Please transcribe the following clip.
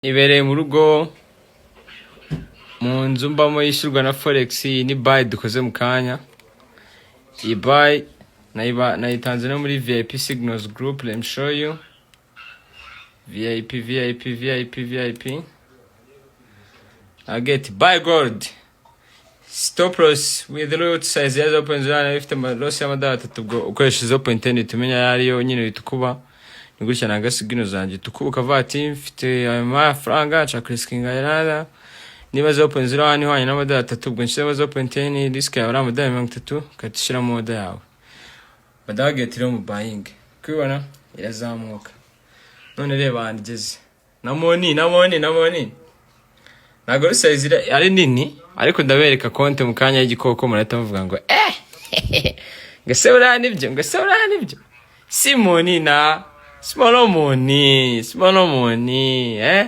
Ibereye mu rugo, mu nzu mbamo yishyurwa na forex. Iyi ni buy dukoze mu kanya. Iyi buy nayitanze no muri VIP Signals group. Let me show you. VIP, VIP, VIP, VIP. I get buy gold, stop loss with lot size ya 0.0, ifite ama loss y'amadolari 3. Ubwo ukoresha 0.10 tumenya ayo ariyo nyine, uhita ukuba. Ni gutya nanga signal zanjye, tukuba ukavuga ati: "Mfite ayo mafaranga, nshaka kuriskinga aya." Niba 0.01 ihwanye n'amadolari 3, ubwo nshyiramo 0.10, risk yawe ari amadolari 30, ugahita ushyiramo order yawe. Badageti rero mu buying, kubibona irazamuka. None reba ahantu igeze na money, na money, na money. Ntabwo ari size ari nini, ariko ndabereka konte mu kanya y'igikoko, murahita muvuga ngo: "Eh, ngo se buriya nibyo? Ngo se buriya nibyo?" Si money na small money, small money, eh.